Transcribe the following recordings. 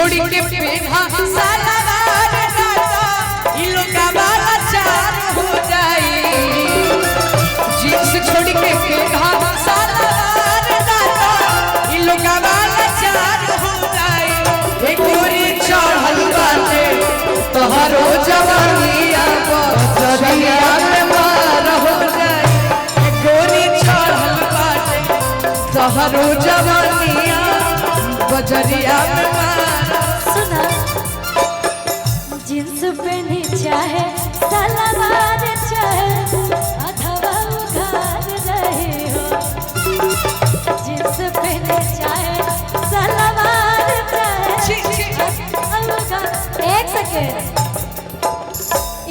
छोड़ के पेन्हा सलवार नाता ई लोगा वाला चार हो जाई। जींस छोड़ के पेन्हा सलवार नाता ई लोगा वाला चार हो जाई। ए गोरी चढ़ल बाटे तोहरो जवानिया बजरिया में मार हो जाई। ए गोरी चढ़ल बाटे तोहरो जवानिया बजरिया में मार। सुना, जींस पहने चाहे सलवार चाहे अथवा उघार रहे हो। जींस पहने चाहे सलवार चाहे छी, छी। अथवा उघार। एक सेकेंड,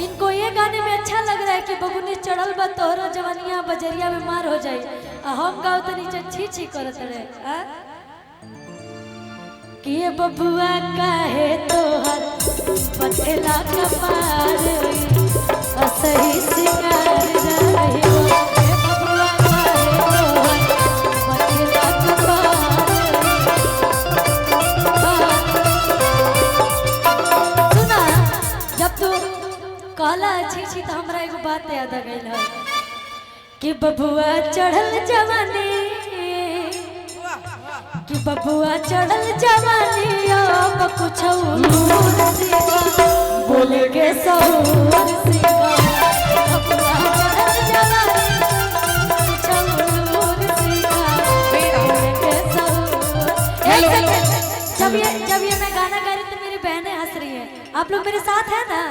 इनको ये गाने में अच्छा लग रहा है कि बबुनी चढ़ल बा तोहरो जवनिया बजरिया में मार हो जाई, आ हम गाओ तो नीचे छी छी करत रहे। आ कि ये बबुआ काहे तोहर पथला कपार असही सिंगार रहे हो। ए बबुआ काहे तोहर पथला कपार। सुना, जब तू कहला छी छी तो हमरा एगो बात याद आ गइल है कि बबुआ चढ़ल जवानी, कि बबुआ चढ़ल जवानी अब कुछ बोल के सहूर सीखा। बबुआ चढ़ल जवानी कुछ सीखा बोल के सहूर। एक सेकंड, जब ये मैं गाना गा रही तो मेरी बहनें हंस रही हैं। आप लोग मेरे साथ हैं ना?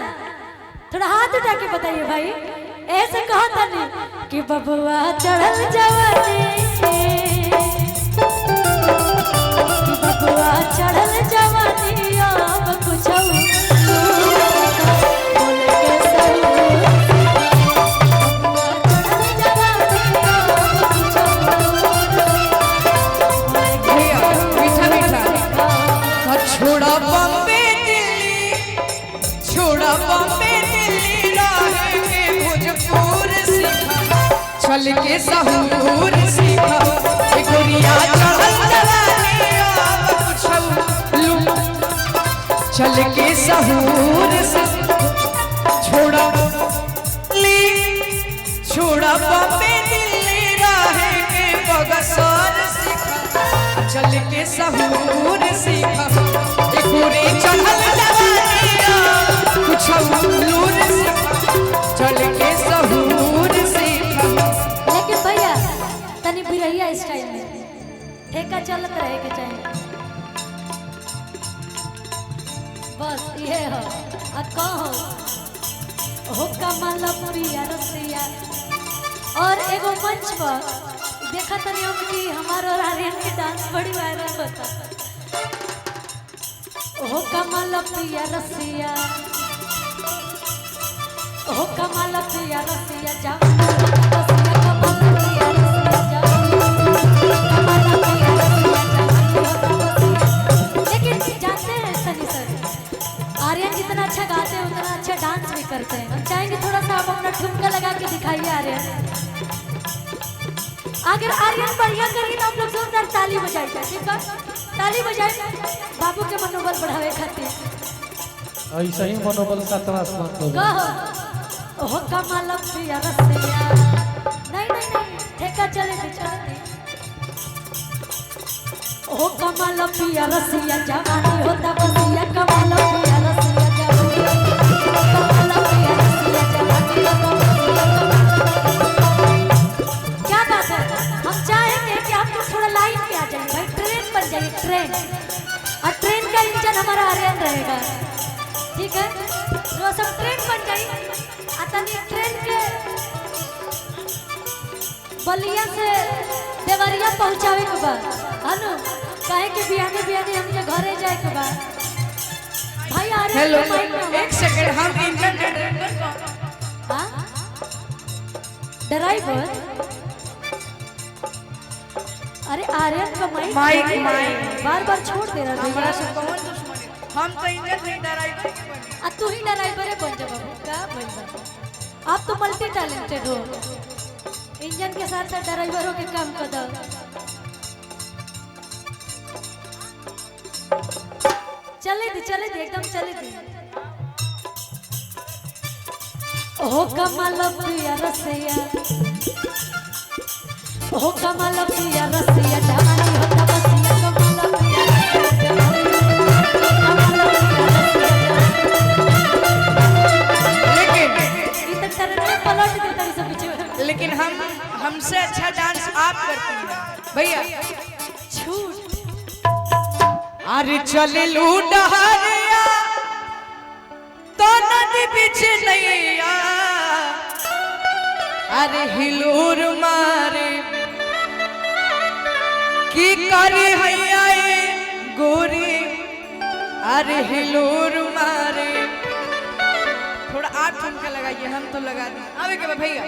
थोड़ा हाथ उठा के बताइए भाई। ऐसे कहो तनी कि बबुआ चढ़ल जवानी, कि बबुआ चढ़ल जवानी अब कुछ बोल के सहूर। बबुआ चढ़ल जवानी अब कुछ भैया, मीठा मीठा। छोड़ा बॉम्बे दिल्ली, छोड़ा बॉम्बे दिल्ली, राह के भोजपुर सीखा, चल के सहूर सीखा। ए गोरिया चढ़ल जवानी अब कुछ लू, चल के सहूर सीखा। छोड़ा ली, छोड़ा बॉम्बे दिल्ली, राह के बगसर सीखा, चल के सहूर सीखा। ए गोरी चढ़ल जवानी कुछ लूर सीखा, चल के सहूर सीखा। लेकिन भैया तनी बिरहिया स्टाइल में ठेका चलत रहे के चाहिए। बस ये हो आ कहो हो कमल प्रिया रसिया। और एगो मंच पर देखा तनी हम कि हमार और आर्यन के डांस बड़ी वायरल होता। हो कमल प्रिया रसिया, हो कमल प्रिया रसिया जा रसिया, कमल प्रिया रसिया जा, कमल प्रिया रसिया जा। लेकिन जानते हैं सनी सर, आर्यन जितना अच्छा गाते हैं उतना अच्छा डांस भी करते हैं। हम चाहेंगे थोड़ा सा आप अपना ठुमका लगा के दिखाइए आर्यन। अगर आर्यन बढ़िया करिए तो आप लोग जोरदार ताली बजाइए, ठीक है? ताली बजाए बाबू के मनोबल बढ़ावे खातिर। ऐसे ही मनोबल सातवां आसमान को। कहो ओहो कमल प्रिया रसिया। नहीं नहीं नहीं, ठेका चले दे, चले दे। ओहो कमल प्रिया रसिया जवानी होता बसिया, कमल प्रिया रसिया जवानी, कमल प्रिया रसिया जवानी होता बसिया। क्या बात है। हम चाहेंगे कि आप लोग थोड़ा लाइन पे आ जाइए भाई, ट्रेन बन जाइए, ट्रेन। और ट्रेन का इंजन हमारा आर्यन रहेगा, ठीक है? तो सब ट्रेन बन जाइए। तनी ट्रेन के बलिया से देवरिया पहुंचावे के बा, है ना? काहे के बिहाने बिहाने हमके घरे जाए के बा भाई। आर्यन हेलो, माइक में एक सेकंड, हम इंजन ड्राइवर को हाँ ड्राइवर, अरे आर्यन का माइक माइक, माइक। बार बार छोड़ दे रहा हमरा भैया। से कौन दुश्मनी? हम तो इंजन नहीं, ड्राइवर के बनी। आ तू ही ड्राइवर बन जा बाबू, का भइल बा? आप तो मल्टी टैलेंटेड हो, इंजन के साथ साथ ड्राइवरों के काम कर दो। चल। चले दी चले दी एकदम चले दी। ओ कमल पिया रसिया, ओ कमल पिया रसिया जवानी हो तपसिया, कमल पिया रसिया कमल पिया रसिया। लेकिन ई तक तरह पलट दे तारी सब पीछे। लेकिन हम हमसे अच्छा डांस आप करती हैं भैया। छूट अरे चल लू डहरिया तो नदी पीछे नैया, अरे हिलूर मारे की करी हैया ए गोरी, अरे हिलूर मारे। थोड़ा आप ठुमका लगाइए, हम तो लगा दिए। आवे के बा भैया।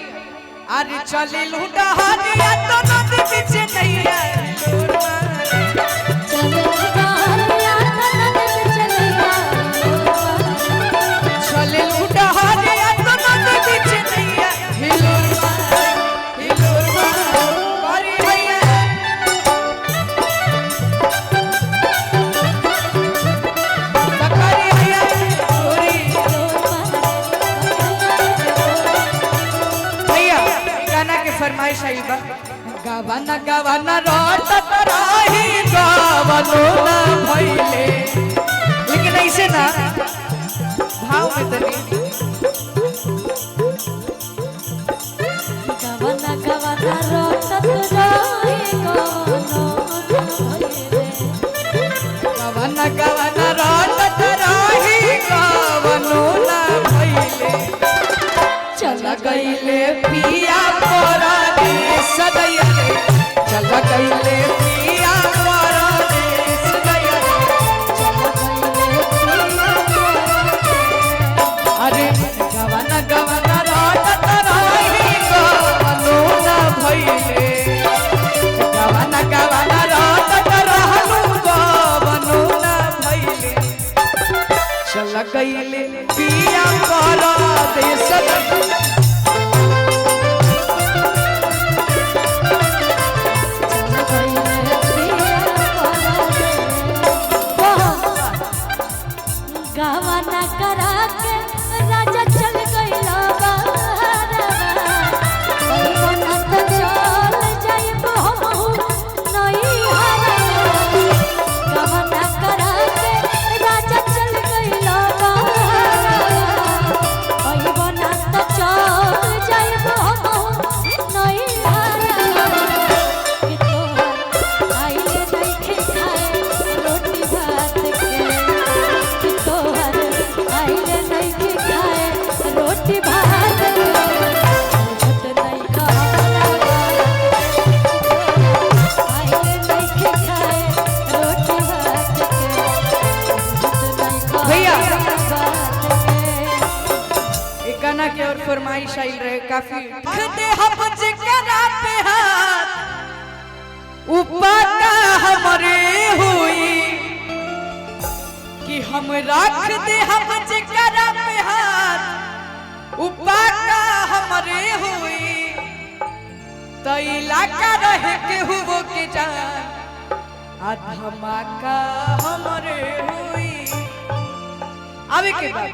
अरे चल लू डहरिया तो नदी पीछे नैया, हिलूर मारे। चले डहरिया तो नदी पीछे नैया, चले डहरिया तो नदी पीछे नैया, हिलोर मारे हिलोर मारे करी हैया। करी हैया गोरी। भैया गाना के फरमाइश आई बा। गावाना गावाना रोटत रही गावनो ना भइले, लेकिन ऐसे ना भाव में तनी। गवना गवना रोटत रही गवनो भइले, गवना गवना रोटत रही गवनो ना भइले, चल गईले पिया परदेस दैया रे, चल गईले पिया परदेस दैया रे, चल गइले पिया परदेस। अरे गवना गवना रोटत रही गवनो ना भइले, गवना गवना रोटत रहलू गवनो ना भइले, चल गईले पिया परदेस दैया। चल गइले पिया परदेस। गवना करा के राजा चल गइला बहरवा, गवना तो चल जाइब हमहू नैहरवा। गवना करा के राजा चल गइला बहरवा, गवना तो चल जाइब हमहू नैहरवा। कि तोहर आइले नइखे खाए रोटी भात के, कि तोहर आइले नइखे खाए रोटी भात के। बुझत नइखा हमरा बात, आइले नइखे खाए रोटी भात के, बुझत नइखा भैया। हमरा बात के। एक गाना के और फरमाइश आई रहे काफी। दे हम जिकरा पे हाथ उपका हमरे हुई, कि हम रख दे हम जिकरा पे हाथ उपका हमरे हुई, तो इलाका रहे के हुओ के जान आ धमाका हमरे हुई। आवे के बाद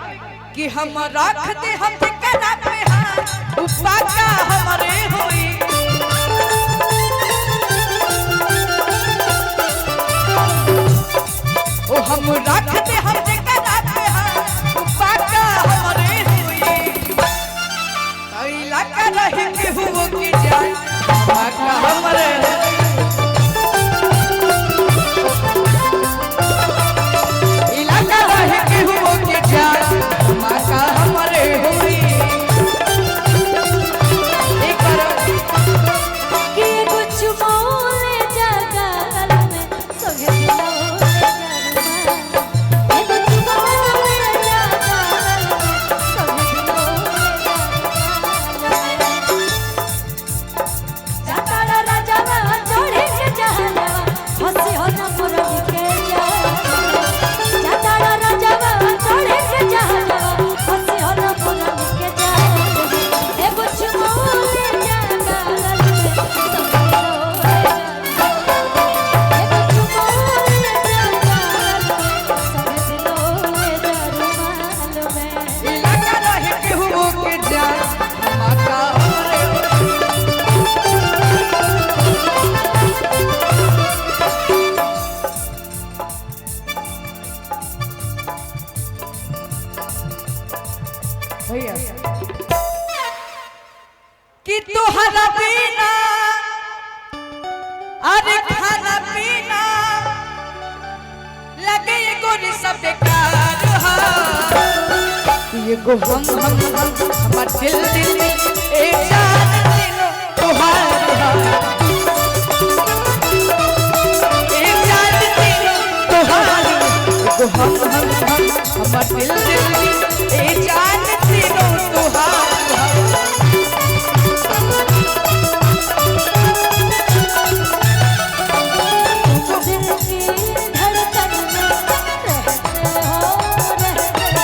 कि हम रख दे हम जिकरा पे हाथ उपका हमरे हुई, ओ हम रख दे हम जिकरा पे हाथ उपका हमरे हुई, तो इलाका रहे के हुओ के जान धमाका हमरे हुई। इलाका रहे के हुओ के जान धमाका हमरे हुई। एक बार कि एगो चुमौले जगल में सोहे दिलौले जरमा, एगो भैया कि तोहरा बिना अरे खाना पीना लगे गोरी सब बेकार हा। ये गो हम हम हम हमार दिल दिल दिल ए जान दिलो तोहार हा। ए जान दिलो तोहार हा। ये गो हम हम हम हमार दिल दिल दिल ए जान दिलो तोहार हा। तुम दिल की धड़कन में रहते हो रहते हो, तुम दिल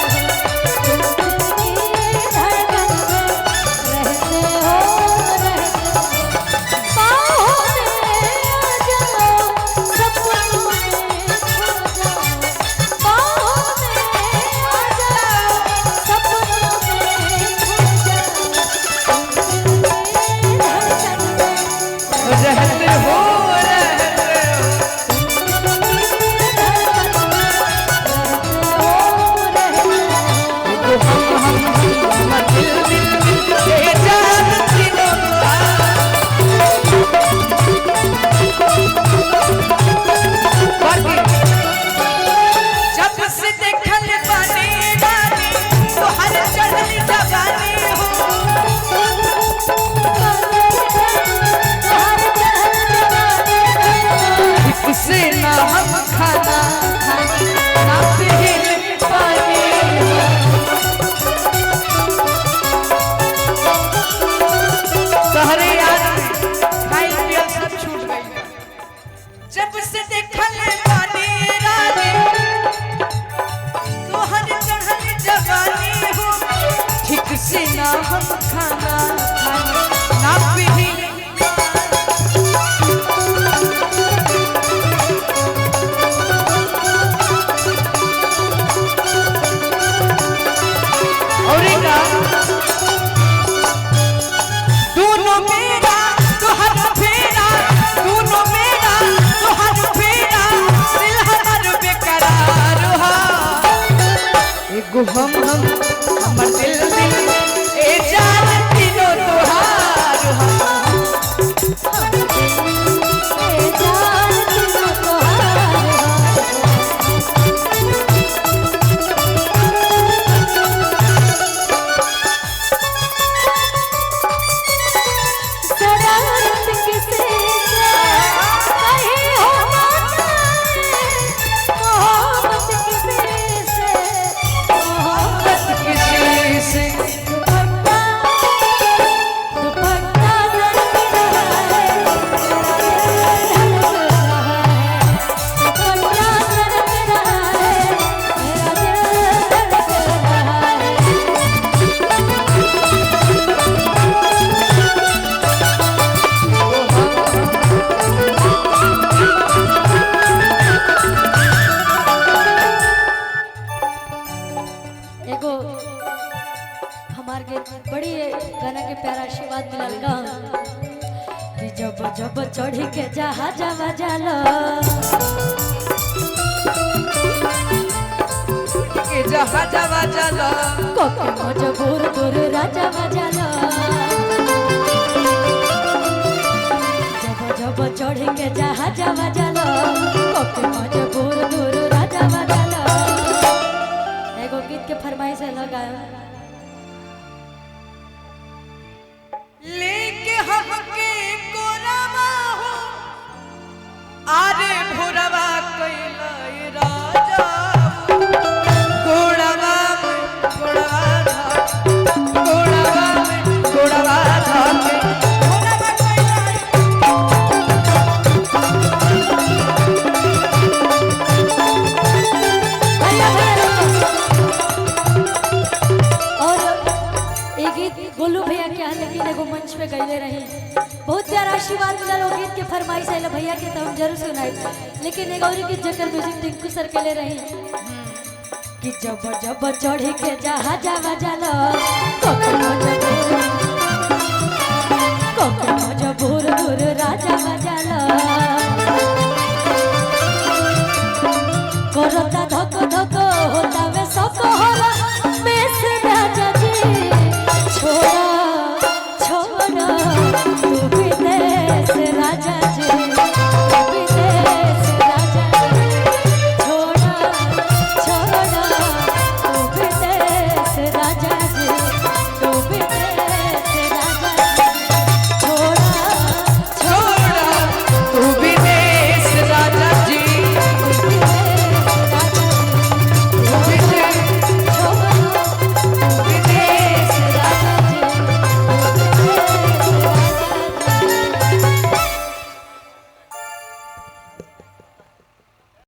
की धड़कन में रहते हो रहते हो, बाहों में आ जाओ सपनों में खो जाओ, बाहों में आ जाओ सपनों में खो जाओ, तुम दिल की धड़कन में रहते हो रहते हो। ये गो हम हम हम हमार दिल दिल दिल ए जान दिलो तोहार। जब से देखल बानी रानी तोहर चढ़ल जवानी हो। ठीक से ना हम खाना खानी ना पील पानी हो। तोहरे याद में खाइल पियल सब छूट गई। जब से देखल बानी रानी तोहर चढ़ल जवानी हो, ठीक से ना हम खाना खानी ना पील। और का दोनों मेरा तोहर फेरा, दोनों मेरा तोहर फेरा, दिल हमार बेकरार हा। एगो हम हम हमर दिल दिल ए जान तीनों तोहार हा। किसी से एगो हमार के बड़ी गाना के प्यारा आशीर्वाद मिलल का कि जब जब चढ़ी के जहाज बजालो के जहाजवा चला कोके मजबूर दूर राजा बजालो, जब जब चढ़ी के जहाज बजालो कोके मजबूर दूर राजा बजालो। एगो गीत के फरमाइश है लगायो लेके हमके कोरवा हो आरे भोरवा कैला राजा गोड़वा में गोड़वा धा, गोड़वा में गोड़वा धा के भोरवा कैला। भैया भैया रुको। और ये गीत गोलू भैया के यहाँ लेकिन एगो मंच पे गईले रही, बहुत प्यारा आशीर्वाद मिलल। वो गीत के फरमाइश आयल भैया के तो हम जरूर सुनाई, लेकिन एगो और गीत जकर म्यूजिक टिंकू सर के ले रही कि जब जब चढ़ी के जहाज बजालो कोके मजबूर, कोके मजबूर दूर राजा बजालो।